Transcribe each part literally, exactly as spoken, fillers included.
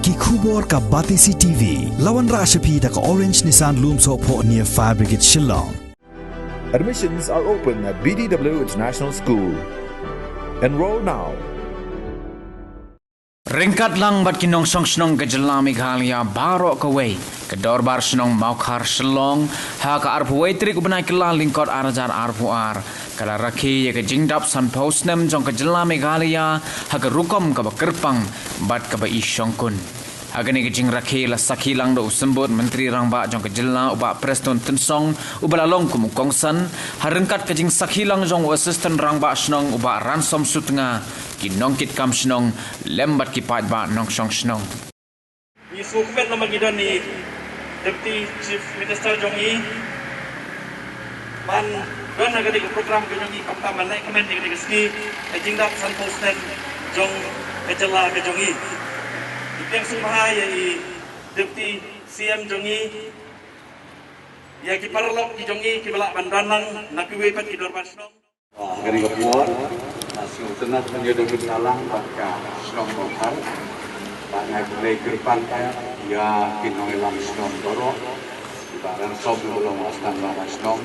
Ki khubor ka Batesi T V, la wanrah sha phi da ka Orange Nissan Lumsohphoh near Fire Brigade Shillong. Admissions are open at B D W International School. Enroll now. Ryngkat lang bad ki nongshong shnong ka jylla Meghalaya baroh kawei, ka Dorbar Shnong Mawkhar Shillong, ha ka arphew wei tarik u bnai Kyllalyngkot ar hajar arphew ar, ka la rakhe ïa ka jingdap sanphew snem jong ka jylla Meghalaya ha ka rukom kaba kyrpang bad kaba i shongkun. Ha kane ka jingrakhe la sakhi lang da u Symbud Myntri Rangbah jong ka jylla u Bah Prestone Tynsong, uba la long kum u kongsan, ha ryngkat ka jingsakhi lang jong u Assistant Rangbah Shnong u Bah Ransom Sutnga, ki nongkitkam shnong lem bad ki paidbah nongshong shnong. Ngi sngewkmen namar ngi don i Deputy Chief Minister jong ngi ban don ha kane ka program ka jong ngi, khamtam ban leh kmen ïa kane ka sngi ka jingdap sanphew snem jong ka jylla ka jong ngi. Ngi pdiang sngewbha ïa i Deputy C M jong ngi, ïa ki paralok ki jong ngi kiba lah ban don lang na kiwei pat ki dorbar shnong. Kane ka por, ah, sngewtynnat ban ïa don bynta lang bad ka shnong Mawkhar. Bad nga khublei kyrpang ïa ki nongïalam shnong baroh, i Bah Ransom uba long u Assistant Rangbah Shnong,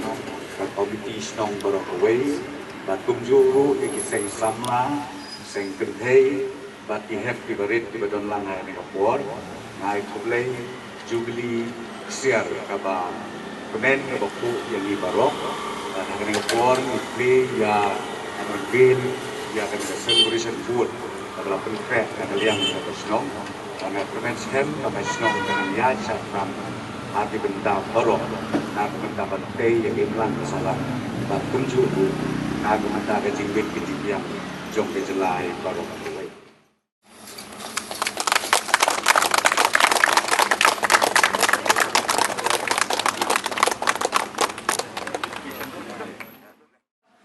ka komiti shnong baroh kawei, bad kumjuh ruh ïa ki seng samla, seng kynthei, bad ki hep ki barit kiba don lang ha kane ka por. Nga ai khublei Jubili Ksiar kaba kmen kaba khuh ïa ngi baroh. Bad ha kane ka por ngi plie ïa ka mynbill ïa kane ka celebration board kaba la pynkhreh na ka liang ka shnong. Bad nga kyrmen skhem ba ka shnong ka nang ïaid shah khnang ha ki bynta baroh na ka bynta ban tei ïa ka imlang ka sahlang bad kumjuh ruh na ka bynta ka jingwit ka jingbiang jong ka jylla baroh kawei.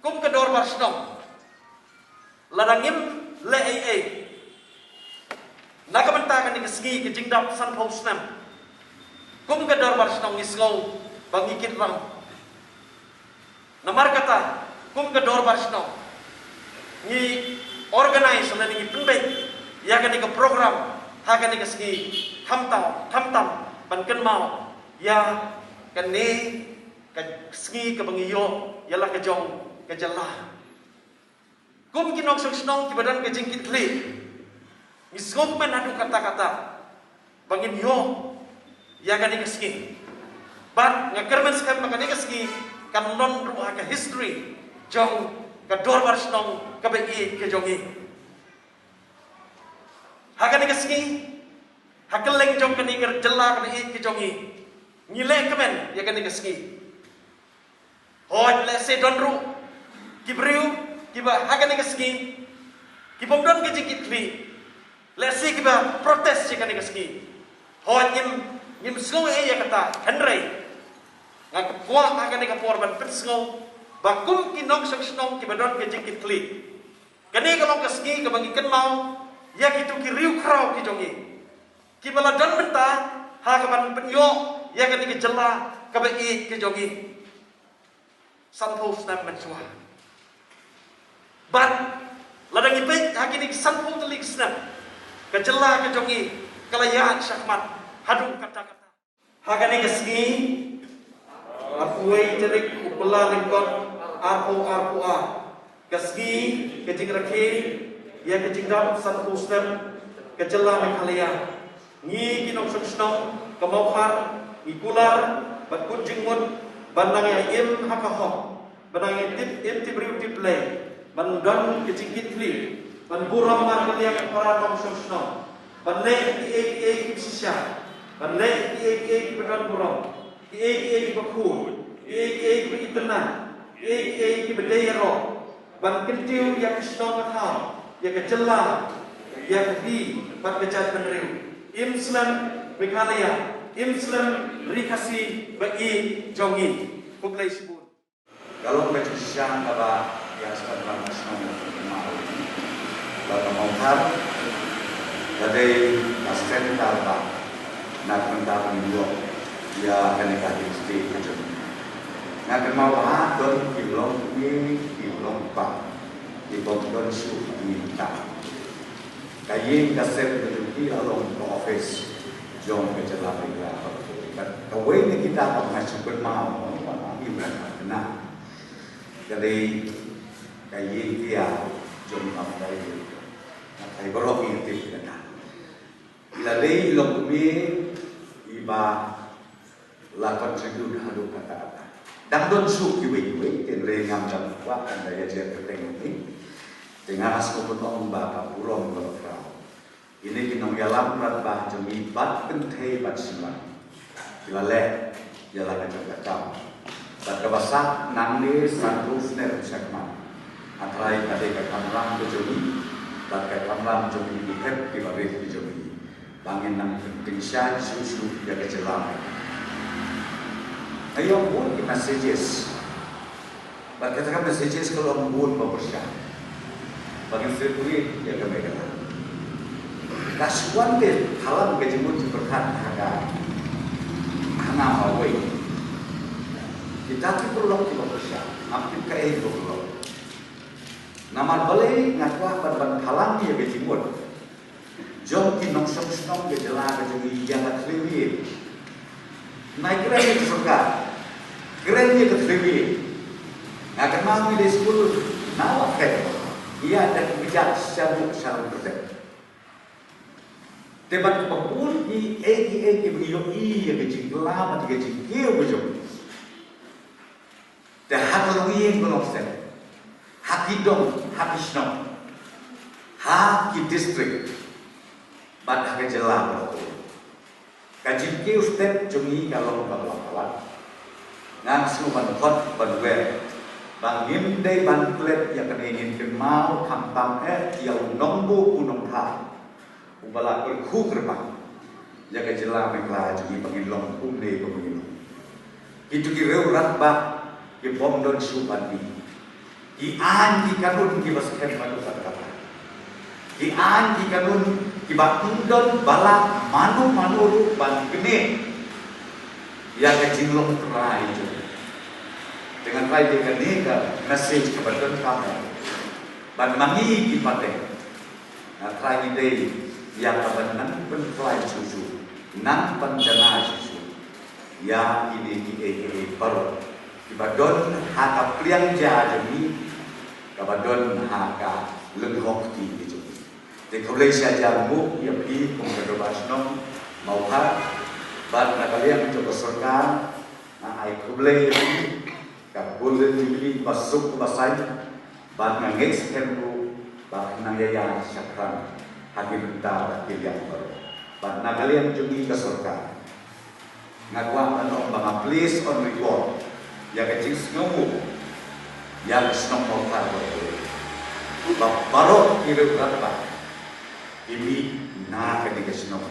Kum ka dorbar shnong, lada ngim leh ei ei na ka bynta kane ka sngi ka jingdap sanphew snem, kum ka dorbar shnong ngi sngew ba ngi kit rang. Namar kata, kum ka dorbar shnong ngi organize lane ngi pynbeit ïa kane ka program ha kane ka sngi, khamtam, khamtam ban kynmaw ïa kane ka sngi kaba ngi ïoh ïa la ka jong ka jylla. Kum ki nongshong shnong kiba don ka jingkitkhlieh, ngi sngewkmen haduh katta katta ba ngin ïoh ïa kane ka sngi. Bad nga kyrmen skhem ba kane ka sngi kan long ruh ha ka history jong ka dorbar shnong kaba ïeit ka jong ngi. Ha kane ka sngi, ha kylleng jong kane ka jylla kaba ïeit ka jong ngi, ngi leh kmen ïa kane ka sngi. Hooid, lehse don ruh ki briew kiba ha kane ka sngi ki bym don ka jingkitkhlieh, lehse kiba protest ïa kane ka sngi. Hooid, ngim, ngim sngew ei ïa kata, hynrei nga kwah ha kane ka por ban pynsngew ba kum ki nongshong shnong kiba don ka jingkitkhlieh, kane ka long ka sngi kaba ngi kynmaw ïa kito ki riewkhraw ki jong ngi kiba la don bynta ha kaban pynïoh ïa kane ka jylla kaba ïeit ka jong ngi. Sanphew snem mynshuwa. Bad lada ngi peit ha kine ki sanphew tylli ki snem, ka jylla ka jong ngi ka la ïaid shakhmat haduh katta katta. Ha kane ka sngi, arphew wei tarik u Kyllalyngkot arphew arphew ar, ka sngi ka jingrakhe ïa ka jingdap sanphew snem ka jylla Meghalaya, ngi ki nongshong shnong ka Mawkhar ngi kular bad kut jingmut ban nang ïa im ha ka hok, ban nang ïa tip im tip briew tip Blei, ban don ka jingkitkhlieh, ban burom markylliang para nongshong shnong, ban leh kiei kiei kiba shisha, ban leh kiei kiei kiba don burom, kiei kiei kiba khuid, kiei kiei kiba itynnad, kiei kiei kiba dei ïaroh, ban kyntiew ïa ka shnong ka thaw, ïa ka jylla, ïa ka ri bad ka jaitbynriew. Im slem Meghalaya, im slem Ri Khasi ba ïeit jong ngi. Khublei shibun. Ka long ka jingshisha kaba ïa ka sdang ka shnong ka Mawkhar. Ba ka Mawkhar ka dei ka center ba na ka bynta ban ïoh ïa kane ka dynasty ka jong. Nga kynmaw ba ha don ki longkmie ki longkpa, ki bym don shuh ha ngi mynta. Ka ïing ka sem ka jong ki la long ka office jong ka jylla Meghalaya. Ka, kawei na kita kaba nga shu kynmaw, ba nga ïohi ba ka kena. Ka dei ka ïing ki ïa jong ka Meghalaya. Ka baroh ki ïa tip kata. Ila dei long kmie iba la contribute haduh katta katta. Dang don shuh kiwei kiwei, hynrei ngam dang kwah ban da ïa jer kyrteng ni. Te nga sngewbha ban ong ba ka burom kaba khraw. Kine ki nongïalam rangbah jong ngi bad kynthei bad shynrang, ki la leh ïa la ka jong ka kam. Bad kaba sah nangne sanphew snem shakhmat, A Trai, ka dei ka kamram ka jong ngi bad ka kamram jong ngi ki hep ki barit ki jong ngi, ba ngin nang pyntyngshaiñ shuh shuh ïa ka jylla. Nga ïoh bun ki messages. Bad kata ka messages ka long bun ba pyrshah ba ngin celebrate ïa ka Meghalaya. Ka shu wan te phalang ka jingmut jingpyrkhat ha ka, ha nga marwei. Kita ki paralok kiba pyrshah, ngam tip kaei ba paralok. Namar balei nga kwah ban, ban phalang ïa ka jingmut jong ki nongshong shnong ka jylla ka jong ngi ïa ka thliew ïing. Nai kren ïa ka sorkar, kren ïa ka thliew ïing. Nga kynmaw ngi dei skul, na Wahkhen, ïa da ka kjat shaduh sha Rympyrdem. Te bad kaba bun kiei kiei kiba ngi ïohi ïa ka jingkylla bad ka jingkiew ka jong ngi. Te ha ka longïing ka longsem, ha ki dong, ha ki shnong, ha ki district, bad ha ka jylla baroh. Ka jingkiew stet jong ngi ka long kaba la palat. Nga sngewbha ban khot ban wer ba ngim dei ban klet ïa kane, ngin kynmaw khamtam eh ïa u nongbuh u nongthaw uba la kyrkhu kyrpang ïa ka jylla Meghalaya jong ngi ba ngin long kumne ba ngin long. Kito ki rangbah ki bym don shuh bad ngi. Ki aiñ ki kanun kiba skhem bad u kata kata. Ki aiñ ki kanun kiba ym don ba la mano mano ruh ban knieh ïa ka jinglong trai jong ngi. Te nga trai te kane ka message kaba donkam ban ma ngi ki pateng. Nga trai ngi dei ïa ka ban nang pynkhlaiñ shuh shuh, nang pynjanai shuh shuh ïa kine kiei kiei baroh kiba don ha ka pliang ja jong ngi, kaba don ha ka lynghong kti jong ngi. Te khublei shihajar nguh ïa phi kum ka dorbar shnong Mawkhar, bad na ka liang jong ka sorkar, nga ai khublei ïa phi, ka Golden Jubilee ba suk ba saiñ, bad nga ngeit skhem ruh ba kan nang ïaid shaphrang ha ki bynta bad ki liang baroh. Bad na ka liang jong ngi ka sorkar, nga kwah ban ong ba nga place on record ïa ka jingsngewnguh ïa ka shnong Mawkhar baroh, ba baroh ki rangbah ki mih na kane ka shnong.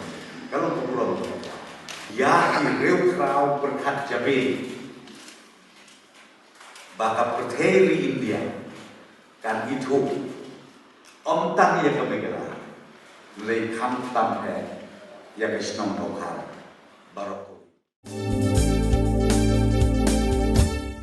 Ka long ka burom ïa ki riewkhraw pyrkhat jabieng ba ka pyrthei ri India kan ithuh ym tang ïa ka Meghalaya, hynrei khamtam eh ïa ka shnong Mawkhar baroh.